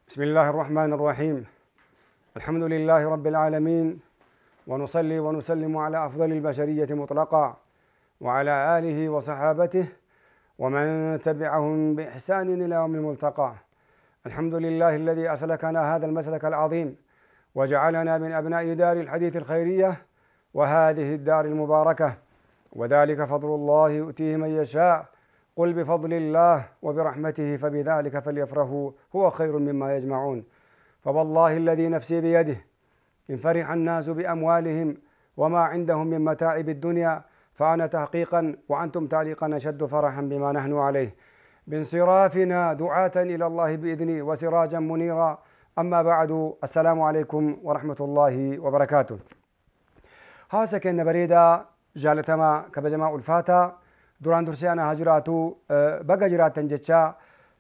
بسم الله الرحمن الرحيم. الحمد لله رب العالمين، ونصلي ونسلم على أفضل البشرية مطلقا، وعلى آله وصحابته ومن تبعهم بإحسان إلى يوم الملتقى. الحمد لله الذي أسلكنا هذا المسلك العظيم وجعلنا من أبناء دار الحديث الخيرية وهذه الدار المباركة، وذلك فضل الله يؤتيه من يشاء. قل بفضل الله وبرحمته فبذلك فليفرحوا هو خير مما يجمعون. فوالله الذي نفسي بيده إن فرح الناس بأموالهم وما عندهم من متاعب الدنيا فأنا تحقيقا وأنتم تعليقا أشد فرحا بما نحن عليه بانصرافنا دعاة إلى الله بإذنه وسراجا منيرا. أما بعد، السلام عليكم ورحمة الله وبركاته. Hawaasa keenya bareedaa jaalatamaa kabajamaa ulfaataa duraan dursee ana haa jiraatu baga jiraattan jechaa,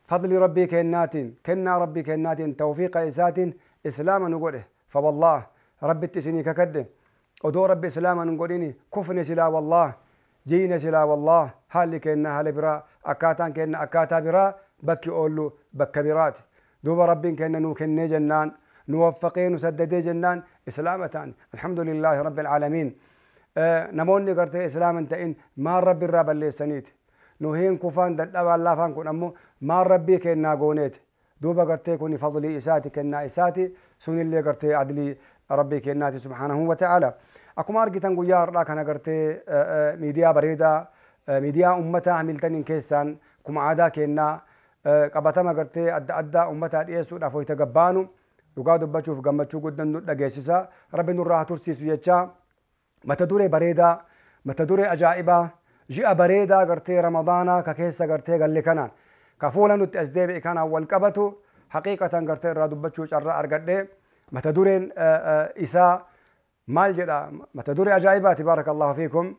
fadli rabbii kennaatiin, kennaa rabbii kennaatiin, tawfiiqa isaatiin islaama nu godhe. Fawallah, rabbitti isinii kakadhe, odoo rabbi islaama nu godhini kufne silaa, wallah jiine silaa, wallah haalli kenna haala biraa, akkaataan kenna akkaataa biraa, bakki oollu bakka biraati. Duuba rabbiin kenna nuu kennee jennaan, nu waffaqee nu saddadee jennaan islaama ta'an. Alhamdulillaahi rabbil aalamiin. Namoonni gartee islaama hin ta'in maal rabbi irraa balleessaniiti? Nuhiin kufaan dadhabaan laafaan kun ammoo maal rabbii kennaa gooneeti? Duuba gartee kun fadlii isaati, kennaa isaati, sunillee gartee adlii rabbii kennaati subhaanahu wa ta'ala. Akkuma argitan guyyaa har'aa kana gartee miidiyaa bareedaa, miidiyaa ummataa hamiltaniin keessaan kuma aadaa kennaa qabatama gartee adda addaa ummataa dhiyeessuudhaaf wayita gabbaanu dhugaa dubbachuuf gammachuu guddan nu dhageessisa. Rabbi nurraa haa tursiisu jechaa, mata duree bareedaa, mata duree ajaa'ibaa, ji'a bareedaa gartee ramadaanaa ka keessa gartee galle kanaan ka fuula nutti as deebi'e kanaan wal qabatu haqiiqatan gartee irraa dubbachuu carraa argadhe. Mata dureen isaa maal jedha? Mata duree ajaa'ibaati, baarakallahu fiikum.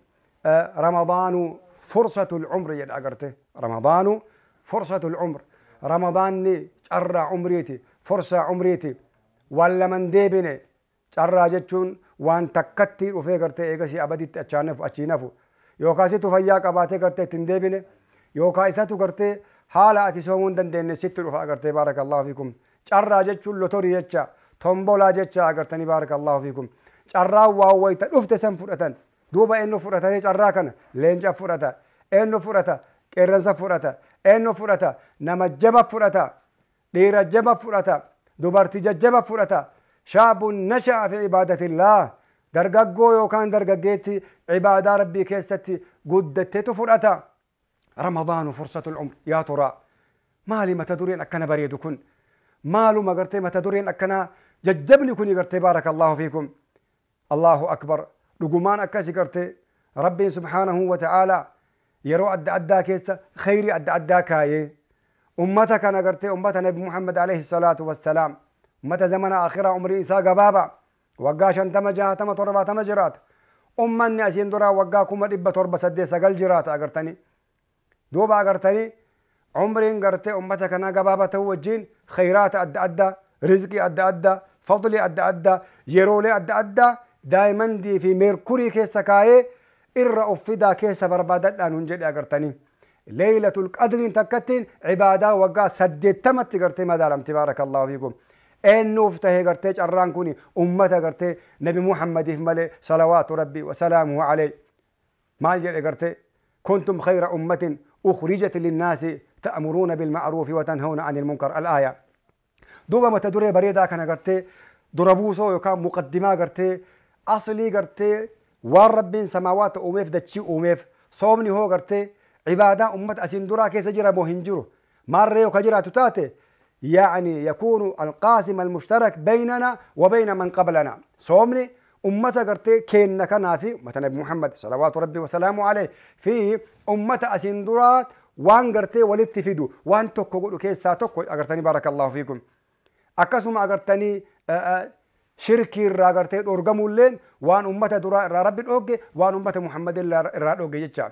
Ramadaanu fursatul umri jedha agarte. Ramadaanu fursatul umr, ramadaanni carraa umriiti, fursaa umriiti, waan laman deebine. Carraa jechuun waan takkatti dhufee gartee eegasii abaditti achii nafu, yookaan situ fayyaa qabaatee gartee ittiin deebine, yookaan isatu gartee haala ati soomuu hin dandeenye sitti dhufa agartee, baarakallahu fiikum. Carraa jechuun lotorii jecha, tombolaa jecha agartanii, baarakallahu fiikum. Carraa waa wayita dhufte san fudhatan. Duuba eenyu fudhatanii carraa kana? Leenca fudhata. Eenyu fudhata? Qeerransa fudhata. Eenyu fudhata? Nama jaba fudhata, dhiira jaba fudhata, dubartii jajjaba fudhata. Shaabun nasha'a fi ibaadatillah, dargaggoo yookaan dargaggeetti ibaadaa rabbii keessatti guddatteetu fudhata. Ramadaanu fursatul umr yaa turaa. Maali mata dureen akkana bareedu kun? Maaluma gartee mata dureen akkana jajjabni kun gartee, baarakallahu fiikum? Allahu akbar. Dhugumaan akkasi gartee rabbiin subhaanahu wa ta'aalaa yeroo adda addaa keessa khayrii adda addaa kaayee ummata kana gartee ummata nabi Muhammad alayhi salaatu wassalaam, ummata zamana akhiraa umriin isaa gabaaba, waggaa 50, 60, 70 jiraata. Ummanni asiin duraa waggaa 700,000, 8, 9 jiraata agartanii. Duuba agartanii umriin gartee ummata kanaa gabaaba ta'uu wajjin khayraata adda addaa, rizqii adda addaa, fadlii adda addaa, yeroolee adda addaa daayimandii fi meerkurii keessa kaayee irra of fidaa, keessa barbaadadhaan hun jedhe agartanii. Leeylatul qadriin takkattiin ibaadaa waggaa 80tti gartee madaalamti, baarakallahu fiikum. Eenyuuf tahee gartee carraan kun? Ummata gartee nabi Muhammadiif malee, salawaatu rabbii wasalaamuhu alayhi. Maal jedhe gartee? Kuntum khayra ummatin ukhrijat linnaasi ta'muruuna bilma'ruufi wa tanhawna anil munkar, al-aaya. Duuba mata duree bareedaa kana gartee dura buusoo yookaan muqaddimaa gartee aslii gartee waan rabbiin samaawaata uumeef, dachii uumeef, soomni hoo gartee ibaadaa ummata asiin duraa keessa jira moo hin jiru, maarree yoo ka jiraatu taate, يعني يكون القاسم المشترك بيننا وبين من قبلنا. صومني أمة قرتي كين كنا في أمة نبي محمد صلوات ربي وسلامه عليه في أمة أسندرات وان قرتي ولدت فيدو وان توكو كيسا توكو أقرتني، بارك الله فيكم. akkasuma agartanii shirkii irraa gartee dhorgamulleen waan ummata duraa irraa rabbi dhoogge, waan ummata Muhammad irraa dhoogge jecha.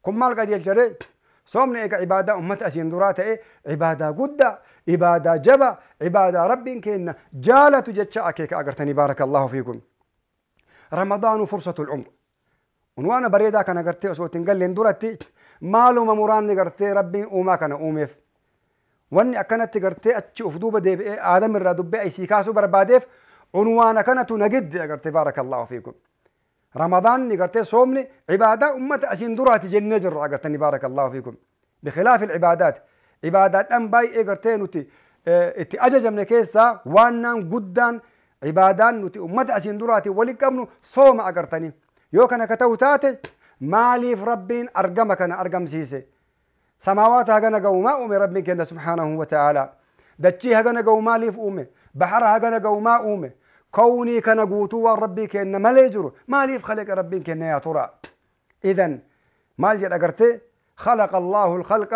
Kun maal qajeelchare? Soomni eega ibaadaa ummata asiin duraa ta'e, ibaadaa guddaa, ibaadaa jaba, ibaadaa rabbiin kenna jaalatu jecha akeeka agartanii, baarakallahu fiikum. Ramadaanu fursatul umr. Unwaana bareedaa kana gartee osoo ittiin galleen duratti maaluma muraanni gartee rabbiin uumaa kana uumeef? Wanni akkanatti gartee achi uf duuba deebi'ee Aadam irraa dubbee isii kaasuu barbaadeef unwaana kanatu nagidde agartee baarakallaahu fiikum. Ramadaanni gartee soomni cibaadaa ummata asiin duraati jennee jirra agartanii baarakallaahu fiikum. Bikhilaafi alcibaadaat cibaadaadhaan baay'ee gartee nuti itti ajajamne keessaa waannaan guddaan cibaadaan nuti ummata asiin duraati waliin qabnu sooma agartanii. Yoo kana ka ta'u taate maaliif Rabbiin argama kana argamsiise? Samaawaata hagana ga'u maa uume Rabbiin kenna subhaanahu wa ta'aalaa? Dachii hagana ga'u maaliif uume? Bahara hagana ga'u maa uume? Kownii kana guutuu waan Rabbii kenna malee jiru maaliif khalaqa Rabbiin kenna yaa tura? Idan maal jedha gartee خلق الله الخلق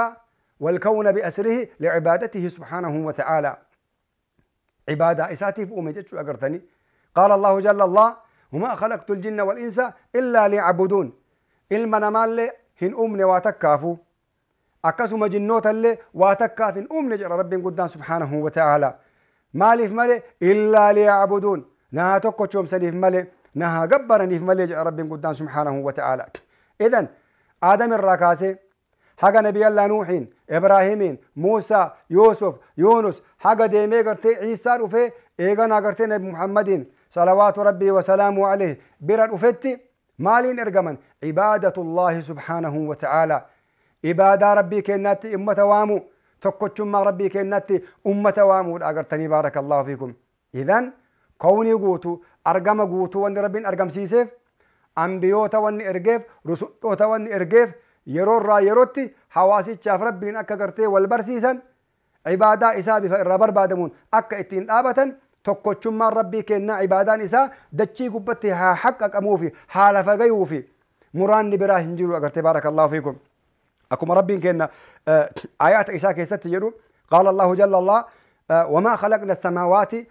والكون بأسره لعبادته سبحانه وتعالى. عبادة إساتيف أومي جتشو أقرتني. قال الله جل الله وما خلقت الجن والإنس إلا ليعبدون. إلما نمال هن أمني واتكافو أكسم جنوتا اللي واتكاف أمني جرى ربي قدام سبحانه وتعالى. مالف مالي إلا ليعبدون. نها تقوشهم سنيف مالي نها قبرنيف مالي جرى ربي قدام سبحانه وتعالى. إذن آدم الراكاسي حاجة نبي الله نوحين إبراهيمين موسى يوسف يونس حاجة ديمي قرتي عيسى رفي إيغانا قرتي نبي محمد صلوات ربي وسلامه عليه برا رفتي مالين إرقما عبادة الله سبحانه وتعالى. عبادة ربي كناتي أمة وامو تقوتشما ربي كناتي أمة وامو أقرتني بارك الله فيكم. إذن كوني قوتو أرقم قوتو وان ربين أرقم سيسيف أنبيوتا وان إرقيف رسولوتا وان إرقيف yeroo irraa yerootti hawaasichaaf Rabbiin akka gartee wal barsiisan cibaadaa isaa bifa irraa barbaadamuun akka ittiin dhaabatan tokkochummaan Rabbii kennaa cibaadaan isaa dachii gubbatti haa haqqaqamuufi haa lafa gayuufi muraanni biraa hin jiru agartee baarakallaahu fiikum. Akkuma Rabbiin kenna aayaata isaa keessatti jedhu qaala Allahu jalla Allah wamaa khalaqna as-samaawaati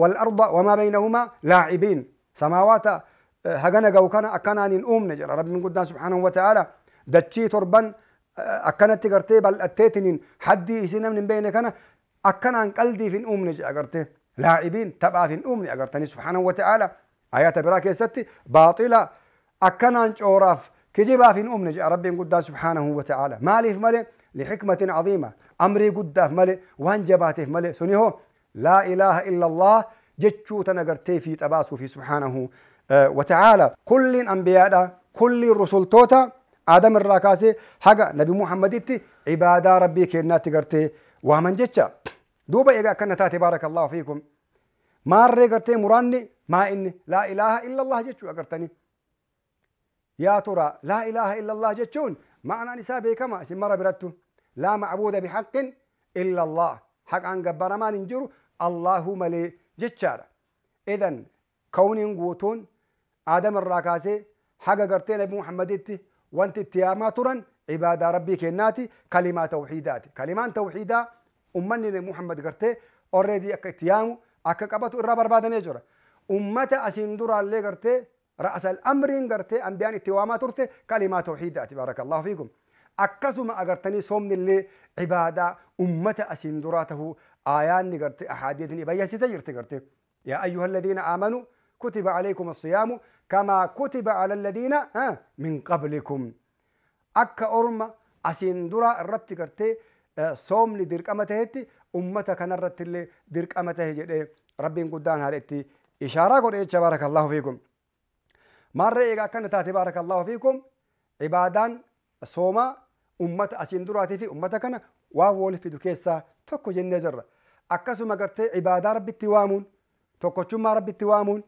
wal arda wamaa baynahumaa laacibiin. Samaawaata hagana gahu kana akkanaan hin uumne jedha Rabbiin guddaan subhaanahu wa ta'aala. Dachii torban akkanatti gartee bal'atteetiniin haddii isii namni hin beekne kana akkanaan qaldiif hin uumne jedha agartee laacibiin taphaaf hin uumne agartanii subhaanahu wa ta'aala. Ayaata biraa keessatti baaxila akkanaan cooraaf kijibaaf hin uumne jedha Rabbiin guddaan subhaanahu wa ta'aala. Maaliif malee lixikmatin caziima amrii guddaaf malee waan jabaateef malee suni hoo laa ilaaha illa Allah jechuu tana gartee fiixa baasuufi subhaanahu wa ta'aala. Kulliin ambiyaadha kulliin rusultoota آدم الراكاسي حاجة نبي محمد عبادة ربي كناتي قرتي ومن جتشا دوبا إيجا كنا تبارك الله فيكم ما رقرتي مراني ما إني لا إله إلا الله جتشو أقرتني يا ترى لا إله إلا الله جتشون معنى نسابي كما اسم مرة برتو لا معبود بحق إلا الله حق عن جبر ما ننجر الله ملي جتشار. إذن كون قوتون آدم الراكاسي حاجة قرتي نبي محمد وانت اتياما ترن عبادة ربي كناتي كلمة توحيدات كلمة توحيدا أمني محمد قرتي already akka اتيامو akka qabatu irraa barbaadamee jira. Ummata asiin duraallee gartee رأس الأمر قرتي أنبيان اتواما ترتي كلمة توحيدات بارك الله فيكم. akkasuma agartanii soomni illee عبادة أمة أسين دراته آيان قرتي أحاديث بيسيت jirti gartee يا أيها الذين آمنوا كتب عليكم الصيام كما كتب على الذين من قبلكم. akka orma asiin dura irratti gartee soomni dirqama tahetti ummata kanarratti illee dirqama tahe jedhee Rabbiin guddaan haala itti ishaaraa godhe jecha baarakallaahu fiikum. Maarree egaa akkana taate baarakallaahu fiikum ibaadaan soomaa ummata asiin duraatii fi ummata kana waan wal fidu keessaa tokko jennee jirra. Akkasuma gartee ibaadaa Rabbitti waamuun tokkochummaa Rabbitti waamuun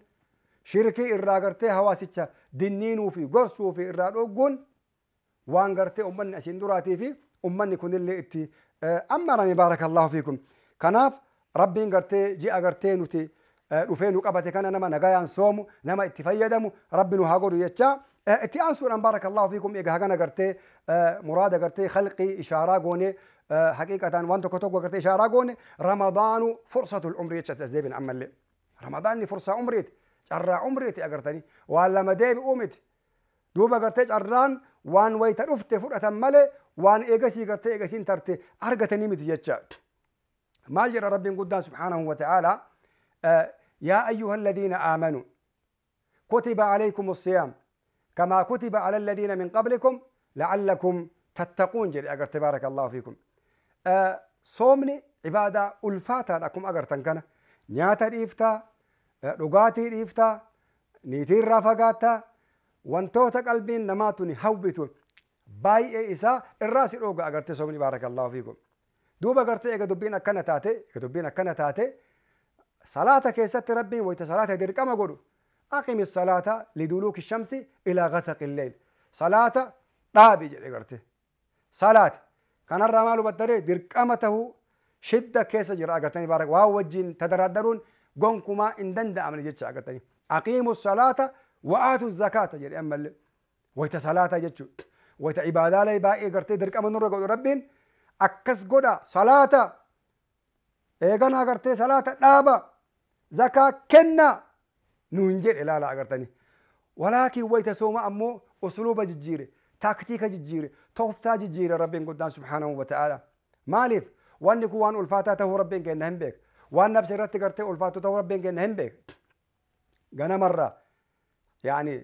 shirkii irraa gartee hawaasicha dinniinuu fi gorsuu fi irraa dhogguun waan gartee ummanni asiin duraatii fi ummanni kunillee itti ammarame baarakallaahu fiikum. Kanaaf Rabbiin gartee ji'a gartee nuti dhufee nu qabate kana nama nagayaan soomu nama itti fayyadamu Rabbi nu haa godhu jechaa itti aansuudhaan baarakallaahu fiikum egaa hagana gartee muraada gartee khalqii ishaaraa goone haqiiqataan waan tokko tokko gartee ishaaraa goone ramadaanu fursatul umrii jecha as deebin ammallee ramadaanni fursaa umriiti carraa umriiti agartanii waan lama deebi'uu miti duuba gartee carraan waan wayita dhufte fudhatan malee waan eegasii gartee eegasiin tarte argatanii miti jecha maal jedha Rabbiin guddaan subhaanahu wa ta'aalaa يا أيها الذين آمنوا كتب عليكم الصيام كما كتب على الذين من قبلكم لعلكم تتقون. جل أجر تبارك الله فيكم. Soomni ibaadaa ulfaataadha akkuma agartan kana. Nyaata dhiiftaa, dhugaatii dhiiftaa, niitiirraa fagaattaa, wantoota qalbiin namaa tuni hawwitu baay'ee isaa irraa si dhooga agartee soomni baarakallahu fiikum. Duuba agartee eega dubbiin akkana taate, eega dubbiin akkana taate salaata keessatti rabbiin wayita salaata dirqama godhu aqimi salaata liduluuki shamsi ilaa gasaqi lleyl salaata dhaabi jedhe garte salaati kanarraa maal hubattaree dirqama tahuu shidda keessa jira agartanii baarak waan wajjin tadaraaddaruun gonkumaa hin danda'amne jecha agartanii aqiimu salaata wa'aatu zakaata jedhe ammallee wayita salaata jechuu wayita ibaadaalee baay'ee gartee dirqama nurra godhu rabbiin akkas godha salaata eeganaa gartee salaata dhaaba zakaa kenna nuun jedhe laala agartanii walaakin wayita sooma ammoo usluuba jijjiire taaktiika jijjiire tooftaa jijjiire rabbiin guddaan subhaanahu wa ta'aala maaliif wanni kun waan ulfaataa tahuu rabbiin kenna hin beek waan nafsi irratti gartee ulfaatu tahuu rabbiin kenna hin beek ganamarraa yaani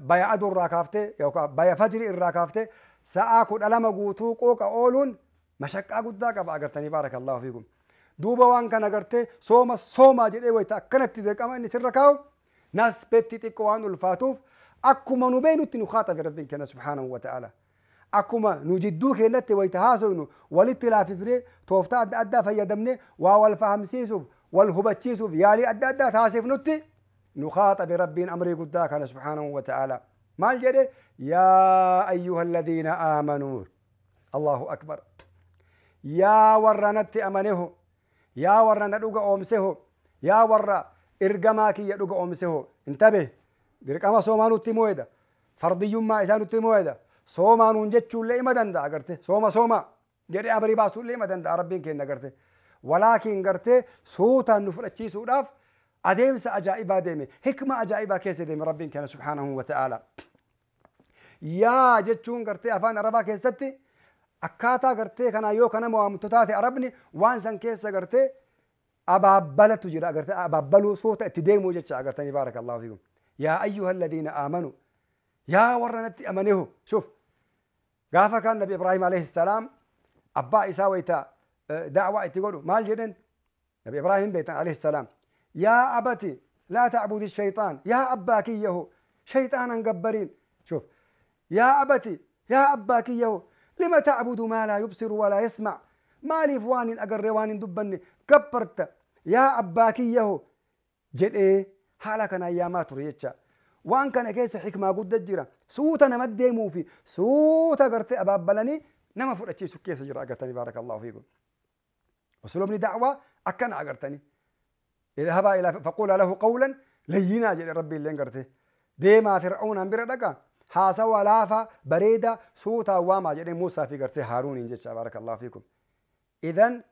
baya aduu irraa kaaftee yookaan baya fajrii irraa kaaftee sa'aa 12 guutuu qooqa ooluun mashaqqaa guddaa qaba agartanii baarakallahu fiikum duuba waan kana gartee sooma soomaa jedhee wayita akkanatti dirqama inni sirra kaa'u nasbetti xiqqoo waan ulfaatuuf akkuma nu beenutti nu kaaxafe rabbiin kenna subhaanahu wa ta'aala akkuma nu jidduu keenyatti wayita haasofnu walitti laafifnee tooftaa adda addaa fayyadamnee waa wal fahamsiisuuf wal hubachiisuuf yaalii adda addaa taasifnutti nu kaaxafe rabbiin amrii guddaa kana subhaanahu wa ta'aala maal jedhe yaa ayyuha alladhiina aamanuu allahu akbar yaa warra natti amaneho yaa warra na dhuga oomseho yaa warra ergamaa kiyya dhuga oomseho intabe dirqama soomaa nutti mo'edha fardiyyummaa isaa nutti mo'edha soomaa nuun jechuullee ima danda'a garte sooma sooma jedhee amrii baasuullee ima danda'a rabbiin kenna garte walaakin gartee suutaan nu fudhachiisuudhaaf adeemsa ajaa'ibaa deeme hikma ajaa'ibaa keessa deeme rabbiin kenna subhaanahu wa ta'aala yaa jechuun gartee afaan arabaa keessatti akkaataa gartee kanaa yoo kana waamtu taate arabni waan san keessa gartee abaabbalatu jira agartee abaabbaluu suuta itti deemuu jecha agartanii baarakallahu fiikum yaa ayyuha alladhiina aamanuu yaa warra natti amanehu shuf gaafa kaan nabi ibraahim alayhi salaam abbaa isaa wayita da'waa itti godhu maal jedhen nabi ibraahim beektan alayhi salaam yaa abati laa ta'budi shaytaan yaa abbaa kiyyahu shayxaanan gabbariin shuf yaa abati yaa abbaa kiyyahu lima ta'budu maa laa yubsiru walaa yasmac maaliif waan hin agarre waan hin dubbanne gabbarta yaa abbaa kiyyahu jedhee haala kanaan yaamaa ture jecha waan kana keessa xikmaa guddaa jira suuta nama deemuu fi suuta gartee abaabbalanii nama fudhachiisu keessa jira agartanii baarakallahu fiikum usluubni da'waa akkana agartanii idhabaa ilaa faquulaa lahu qawlan layyinaa jedhe rabbi illeen garte deemaa fir'aunaan bira dhaqa haasawa laafaa bareedaa suutaa waamaa jedhe Muusaa fi gartee Haaruuniin jecha baarakallahu fiikum idan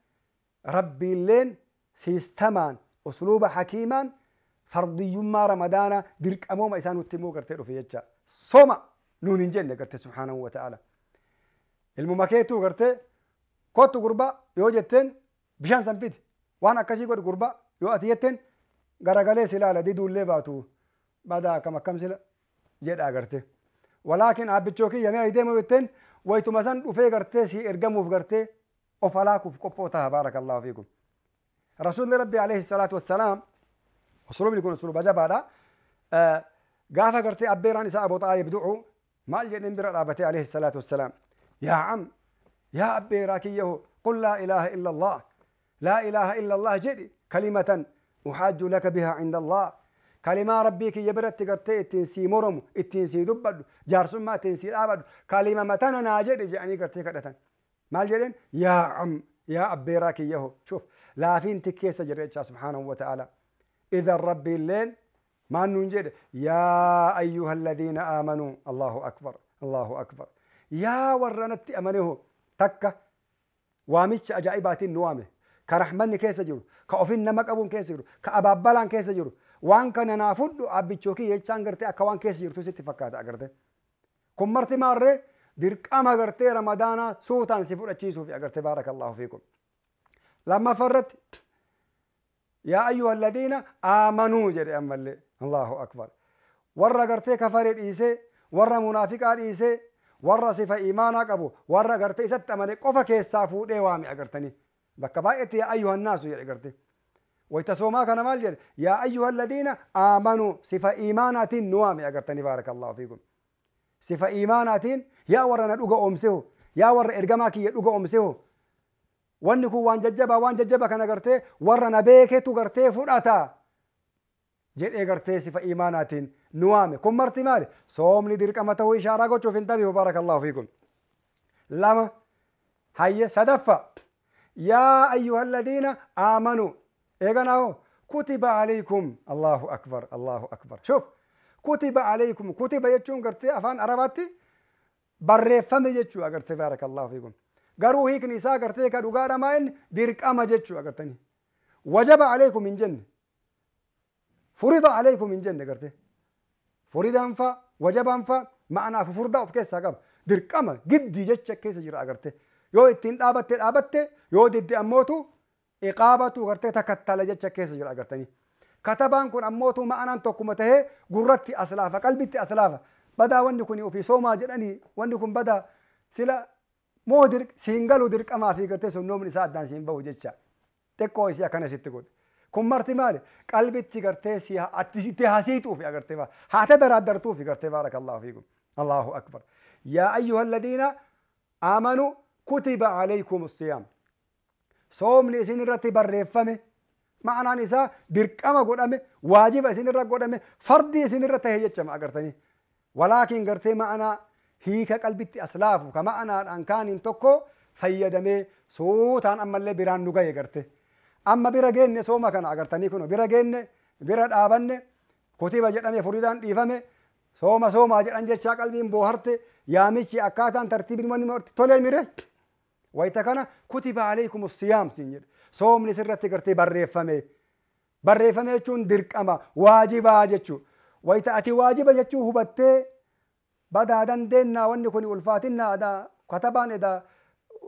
rabbi illeen siistamaan usluuba hakiimaan fardiyyummaa ramadaana dirqamooma isaa nutti himuu gartee dhufe jecha sooma nuun hin jenne gartee subhaanahu wa ta'aala ilmuma keetuu gartee kottu gurbaa yoo jetteen bishaan san fidi waan akkasii godhu gurbaa yoo ati jetteen garagalee si ilaala diduullee baatu badaa akkam akkam sila jedha garte walaakin aabbichoo kiyya mee deemu jetteen wayituma san dhufee gartee si ergamuuf gartee of alaakuuf qophoo taha baarakallahu fiikum rasuulli rabbi alayhi salaatu wassalaam usluubni kun usluuba jabaadha gaafa gartee abbeeraan isaa Abu Xaalib du'u maal jedheen bira dhaabatee alayhi salaatu wassalaam yaa am yaa abbeeraa kiyyahu qul laa ilaaha illa allah laa ilaaha illa allah jedhi kalimatan uxaajju laka bihaa cinda allah kalimaa rabbii kiyya biratti gartee ittiin sii moromu ittiin sii dubbadhu jaarsummaa ittiin sii dhaabadhu kalima matana naa jedhi jedhanii gartee kadhatan maal jedheen yaa am yaa abbeeraa kiyyahu shuf laafiin tikkeessa jedhe jechaa subhaanahu wa ta'aala إذا ربي الليل ما ننجد يا أيها الذين آمنوا الله أكبر الله أكبر يا ورنت أمنه تكة وامش أجائبات النوامه كرحمن كيس جرو كأوفين نمك أبون كيس جرو كأبابلان كيس جرو وان كان نافد أبيتشوكي يجان قرتي أكوان كيس جرو تسيت فكات أقرتي كمرتي مرة ديرك أما قرتي رمضان سوتان سيفور أتشيسو في أقرتي بارك الله فيكم لما فرت يا أيها الذين آمنوا جري أمالي الله أكبر ورا قرتي كفر إيسي ورا منافق إيسي Warra sifa iimaanaa qabu warra gartee isatti amane qofa keessaa fuudhee waame agartanii. Bakka baay'eetti yaa ayyuhan naasu jedhe garte. Wayta soomaa kana maal jedhe? Yaa ayyuha alladhiina aamanuu, sifa iimaanaatiin nu waame agartanii. Baarakallaahu fiikum. Sifa iimaanaatiin yaa warra na dhuga oomsehu, yaa warra ergamaa kiyya dhuga oomsehu, wanni kun waan jajjabaa, waan jajjaba kana gartee warra na beeketu gartee fudhata jedhee gartee sifa iimaanaatiin nu waame. Kun marti maali? Soomni dirqama ta'uu ishaaraa gochuuf hin tabihu. Baarakallaahu fiikum. Lama hayye sadaffa, yaa ayyuha alladhiina aamanuu, eeganaa hoo kutiba alaykum. Allahu akbar, Allahu akbar. Shuf, kutiba alaykum, kutiba jechuun gartee afaan Arabaatti barreeffame jechuu agartee. Baarakallaahu fiikum. Garuu hiikni isaa gartee ka dhugaadha maa inni dirqama jechuu agartanii. Wajaba alaykum hin jenne, furida alaykum hin jenne gartee. Furidaan fa wajabaan fa ma'anaa fufurdaa of keessaa qaba. Dirqama giddi jecha keessa jira agarte. Yoo ittiin dhaabatte dhaabatte, yoo didde ammootu iqaabatu gartee takattala jecha keessa jira agartanii. Katabaan kun ammootu ma'anaan tokkuma tahee gurratti aslaafa, qalbitti aslaafa. Badaa wanni kun ofii soomaa jedhanii, wanni kun badaa sila moo siin galu dirqamaa fi gartee sunnoomni isaa addaan siin bahu jecha. Xiqqoo isii akkana sitti godhe. Kun marti maali? Qalbitti gartee si itti hasiixuufi agartee haa tadaraaddartuufi gartee. Baarakallaahu fiikum. Allahu akbar. Yaa ayyuha alladhiina aamanuu kutiba alaykum siyaam. Soomni isin irratti barreeffame, ma'anaan isaa dirqama godhame, waajiba isin irra godhame, fardii isin irra tahe jechama agartanii. Walaakin gartee ma'anaa hiika qalbitti aslaafu ka ma'anaadhaan kaaniin tokko fayyadamee suutaan ammallee biraan nu gahe garte. Amma bira geenne sooma kana agartanii, kun bira geenne, bira dhaabanne. Kutiba jedhame, furidaan dhiifame, sooma soomaa jedhan jechaa qalbiin booharte, yaamichi akkaataan tartiibni wanni tolee mire. Wayita kana kutiba alaykum siyaam siin jedhe. Soomni sirratti gartee barreeffame. Barreeffame jechuun dirqama, waajibaa jechuu. Wayita ati waajiba jechuu hubattee, badaa dandeennaa, wanni kun ulfaatinnaa, edaa katabaan edaa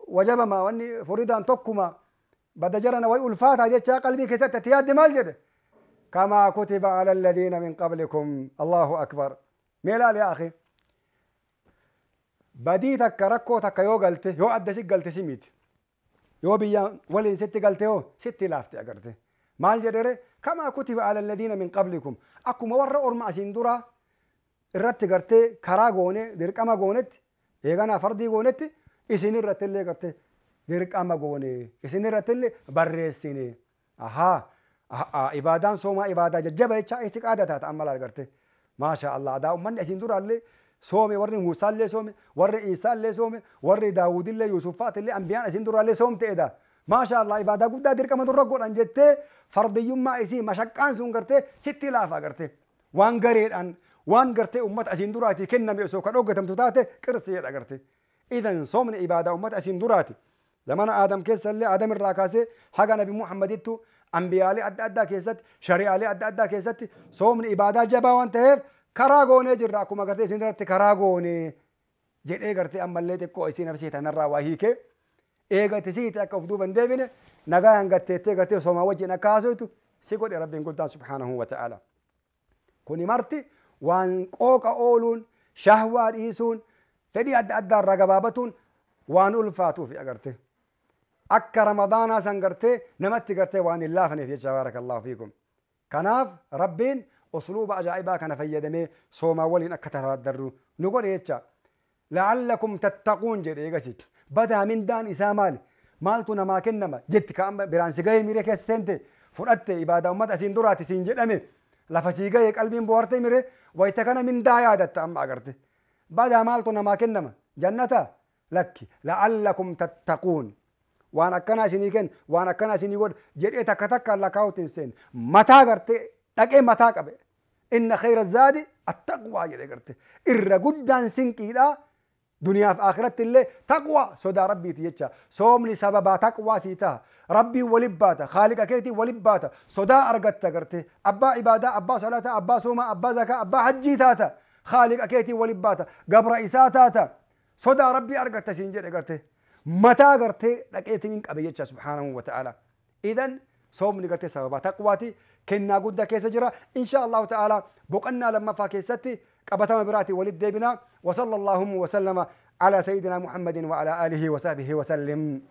wajabama, wanni furidaan tokkuma, bada jarana way ulfaataa jechaa qalbii keessatti ati yaadde, maal jedhe? Kamaa kutiba ala alladhiina min qablikum. Allahu akbar. Mee ilaali yaa akhi, badii takka, rakkoo takka yoo galte, yoo adda si galte si miti, yoo biyya waliin sitti galte hoo sitti laafte agarte. Maal jedhere? Kamaa kutiba ala alladhiina min qablikum, akkuma warra orma asiin dura irratti gartee karaa goone, dirqama goonetti, eeganaa fardii goonetti, isin irratti illee gartee dirqama goone, isin irratti illee barreessine. Ahaa, ibaadaan soomaa ibaadaa jajjaba jechaa itiqaada taata amma laal garte. Maasha Allah, adaa ummanni asiin duraallee soome, warri Muusaallee soome, warri Iisaallee soome, warri Daawudillee, Yuusufaatillee, ambiyaan asiin duraallee soomte edaa. Maasha Allah, ibaadaa guddaa dirqama durra godhan jettee fardiyyummaa isii mashaqqaan sun gartee sitti laafa garte. Waan gareedhaan waan gartee ummata asiin duraatii kenname osoo ka dhoggatamtu taate qirsiidha garte. Idan soomni ibaadaa ummata asiin duraati. Zamana Aadam keessa illee, Aadam irraa kaasee haga Nabi Muhammadittu, ambiyaalee adda addaa keessatti, shari'aalee adda addaa keessatti soomni ibaadaa jabaa waan ta'eef karaa goonee jirra, akkuma gartee isin irratti karaa goonee jedhee gartee ammallee xiqqoo isii nafsii tanarraa waa hiikee eega itti siite akka of duuba hin deebine, nagaa hangatteettee gartee soomaa wajjin akka haasoytu si godhe Rabbiin guddaan subhaanahu wa ta'ala. Kuni marti waan qooqa ooluun, shahwaa dhiisuun, fedhii adda addaa irraa gabaabatuun waan ulfaatuufi agarte. Akka Ramadaanaa san gartee namatti gartee waan hin laafaneef jecha. Baarakallaahu fiikum. Kanaaf Rabbiin usluuba ajaa'ibaa kana fayyadamee soomaa waliin akka taraaddarru nu godhe jecha. La'allakum tattaquun jedhe eegasi. Badaa mindaan isaa maali? Maaltu namaa kennama jetti ka amma biraan si gahee miree keessa seente, fudhatte, ibaadaa ummata asiin duraati siin jedhame, lafa sii gahee, qalbiin bohaarte mire. Wayita kana mindaa yaadatta amma agarte. Badaa maaltu namaa kennama? Jannata lakki, la'allakum tattaquun. Waan akkanaa isinii kenna, waan akkanaa isinii godha jedhee takka takkaan lakkaa'utti hin seenne. Mataa gartee dhaqee mataa qabe. Inna khayra zaadi attaqwaa jedhee garte. Irra guddaan sinqiidhaa duniyaaf akhiratti illee taqwaa, sodaa Rabbiiti jecha. Soomni sababaa taqwaa sii taha. Rabbiin walin baata, khaaliqa keetiin walin baata, sodaa argatta garte. Abbaa ibaadaa, abbaa salaataa, abbaa soomaa, abbaa zakaa, abbaa hajjii taata. Khaaliqa keetiin walin baata, gabra isaa taata, sodaa Rabbii argatta siin jedhe garte. Mataa gartee dhaqeetiin qabe jecha subhaanahu wa ta'ala. Idan soomni gartee sababaa taqwaati, kennaa guddaa keessa jira. Insha Allahu ta'ala boqonnaa lammaffaa keessatti qabatama biraatiin walitti deebina. Wa sallallahu wa sallama على سيدنا محمد وعلى آله وصحبه وسلم.